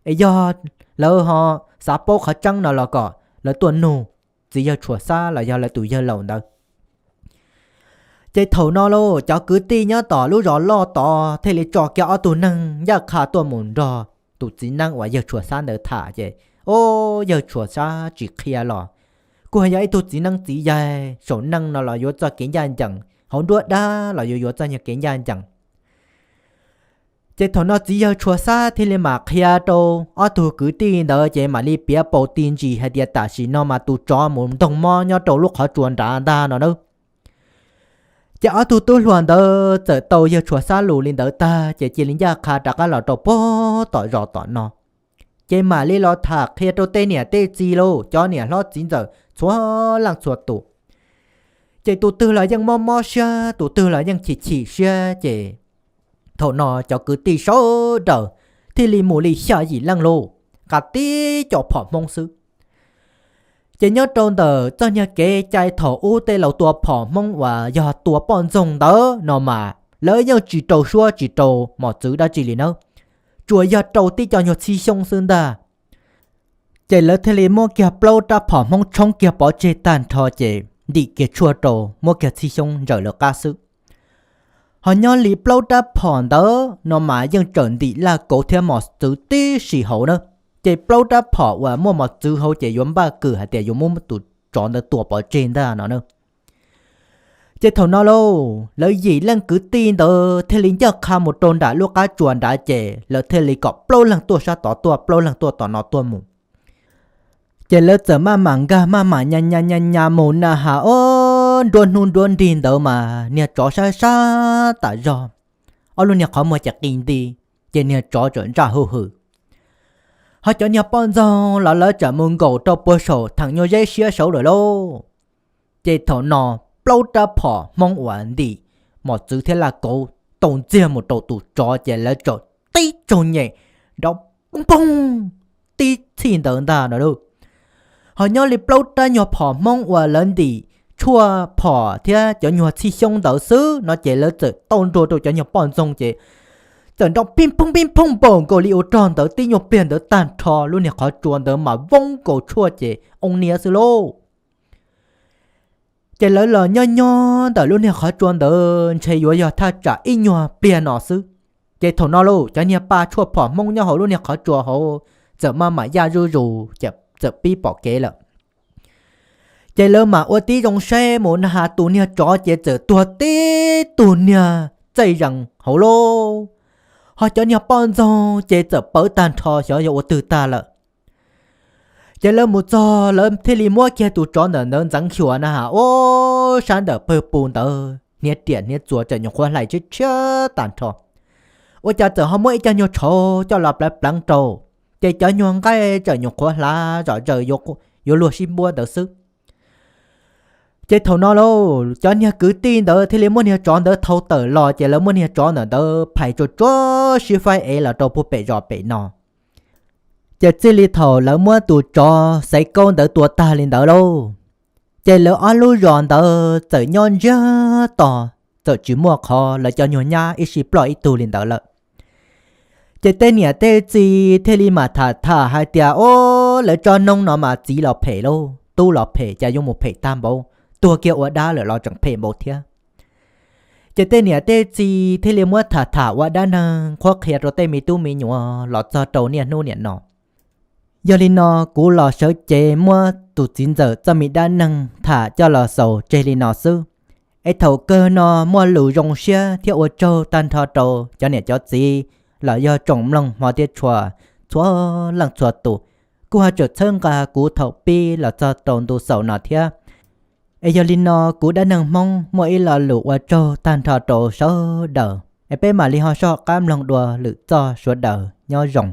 Es yog lawv ho xav paub qhov tseeb no los kom lawv tuaj nug txiv yawg Tshua Xab los yog lawv tus yawg laus ntawd. Ces thaum no lauj, cov kwv tij nyob tom lub zos loj tod thiaj li tso kiag ob tug neeg ncaj qha tuaj mus nrog tus txiv neeb uas yawg Tshua Xab ntawd tham ces, o, yawg Tshua Xab tsis qhia los kuj yog ib tug txiv neeb txiv yaig saum neej no los yuav txoj kev ncaj ncees, hauv nruab dab los yuav yuav txoj kev ncaj ncees. Ces thaum no txiv yawg Tshua Xab thiaj li mam qhia rau ob tug kwv tij ntawd ces mam li piav paus ti ntsis hais tias tam sim no mas tus tsov mus ntoog mob nyob rau lub qhov tsua nrad ntag no na. Ces ob tug tub hluas ntawd txawm tau yawg Tshua Xab lus li ntawd tag ces cia li ncaj qha rov qab los rau puag tom zos tom no. Ces mam li los tham qhia rau tej niam tej txiv lauj, cov niam hlob txiv ntxawm txhua leej txhua tus. Ces tus twg los yeej mob mob siab, tus twg los yeej chim chim siab ces thaum no cov kwv tij sawv daws thiaj li mus li xya yim leej lauj, nqa tib co phom Hmoob xwb. Ces nyob rau ntawm txoj niag kev cai thaum ub tej laus tua phom Hmoob uas yog tua poj ntxoog ntawd no mas lawv yeej tsis rau suab tsis rau mos txwv dab tsi li nawb, tsuas yog rau tib co nyuag txhib xyoob xwb ntag. Ces lawv thiaj li muab kiag plaub rab phom Hmoob tshoob kiag pov tseg tag nrho ces ntim kiag tshuaj rau muab kiag txhib xyoob ntsaws lawv qab xwb. Ho nyob li plaub rab phom ntawd no mas yeej tseem ntim laj kauv thiab mos txwv tib si hauv na. Ces plaub rab phom uas muaj mos txwv hauv ces yuav npaj kwm hais tias yuav muab tus tsov ntawd tua pov tseg ntag no na. Ces thaum no lauj, lawv yim leej kwv tij ntawd thiaj li ncaj qha mus rau nram lub qab tsuas nrad, ces lawv thiaj li kom plaub leeg tuaj sab tod tuaj, plaub leeg tuaj tom no tuaj mus. Ces lawv txawm maj mam nkag maj mam nyas nyas nyas nyas mus na has, ob nruab hnub nruab nrig ntawd mas niag tsov sab sab tas zog, ob lub niag qhov muag ces qis nti, ces niag tsov txawm ntsaj hwj hwm. Ho cov niag poj ntxoog los lawv txawm mus nkaum rau puag saum theem nyuag zeb siab saud lawm lauj. Ces thaum no plaub rab phom Hmoob uas ntim mos txwv thiab laj kauv tau ntxiag mus rau tus tsov, ces lawv txawm tib tsaug nyem nrov poob poog tib txhij ntawd ntag no lauj. Ho nyob li plaub rab nyuag phom Hmoob uas lawv ntim tshuaj phom thiab cov nyuag txhij xyoob ntawd xwb no ces lawv txawm tau nrog rau cov nyuag poj ntxoog ces txawm nrov pij phooj pij phooj npaum nkaus li ua rog ntawd, tib nyuag pliag ntawd tag nrho lub niag qhov tsua ntawd mas voob nkaus tshuaj ces oo niab xwb lauj. Ces lawv los nyob nyob ntawm lub niag qhov tsua ntawd ntshe yuav yog thaj tsam ib nyuag pliag no xwb. Ces thaum no lauj, cov niag paj tshuaj phom Hmoob nyob hauv lub niag qhov tsua hauv txawm maj mam yaj zuj zus, txawm pib pom kev lawm. Ces lawv mam ua tib zoo saib mus na has tus niag tsov ces txawm tuag tib tug niag txaij zees hauv lauj. Ho cov niag poj ntxoog ces txawm pawv tag nrho xyov yog ua twg tag lawm. Ces lawv mus txog lawv thiaj li muab kiag tus tsov ntawm ntawd ntxeev xyuas na has, ub, sab ntawm pawg pus ntawd hniav riam hniav txuas txawm nyuam qhuav hlais tshiab tshiab tag nrho. Ua cas txawm ho muab ib co nyuag tshauv coj los pleev pleev rau, ces cov nyuag nqaij txawm nyuam qhuav hlav zom zaws yuav luag sib npuab ntawd xwb. Ces thaum no lauj, cov niag kwv tij ntawd thiaj li muab niag tsov ntawd thau tawm los, ces lawv muab niag tsov ntawm ntawd phais tsuag tsuag sib faib ev los rau puag pem zos pem no. Ces txij li thaum lawv muab tus tsov Xaiv Kaub ntawd tua tag li ntawd lauj, ces lawv ob lub zos ntawd txawm nyob ntsiag to, txawm tsis muaj qhov lawv cov nyuag nyab ib sij ploj ib tug li ntawd lawm. Ces tej niam tej txiv thiaj li mam tham tham hais tias, ub, lawv tsob noob no mas txiv los phem lauj, tub los phem, cas yuav mus phem tag npaum, tuag kiag ua dab lawm los tseem phem npaum thiab. Ces tej niam tej txiv thiaj li muab tham tham ua dab neeg qhuab qhia rau tej me tub me nyuam los txog rau niaj hnub niam no. Yog li no kuv los sawv cev muab tus txiv ntxawm txoj me dab neeg tham coj los xaus tseg li no xwb. Es thaum kawg no muaj lus zoo siab thiab ua tsaug tag nrho rau cov niam cov txiv los yog tsoom mloog hmov thiab tshua txhua leej txhua tus, kuj ho tseem txhawb nqa kuv thaum pib los txog rau ntu xaus no thiab. Es yog li no kuv dab neeg Hmoob muaj ib lo lus ua tsaug tag nrho rau sawv daws, es peb mam li ho soj qab mloog dua lwm txoj, sawv daws nyob zoo.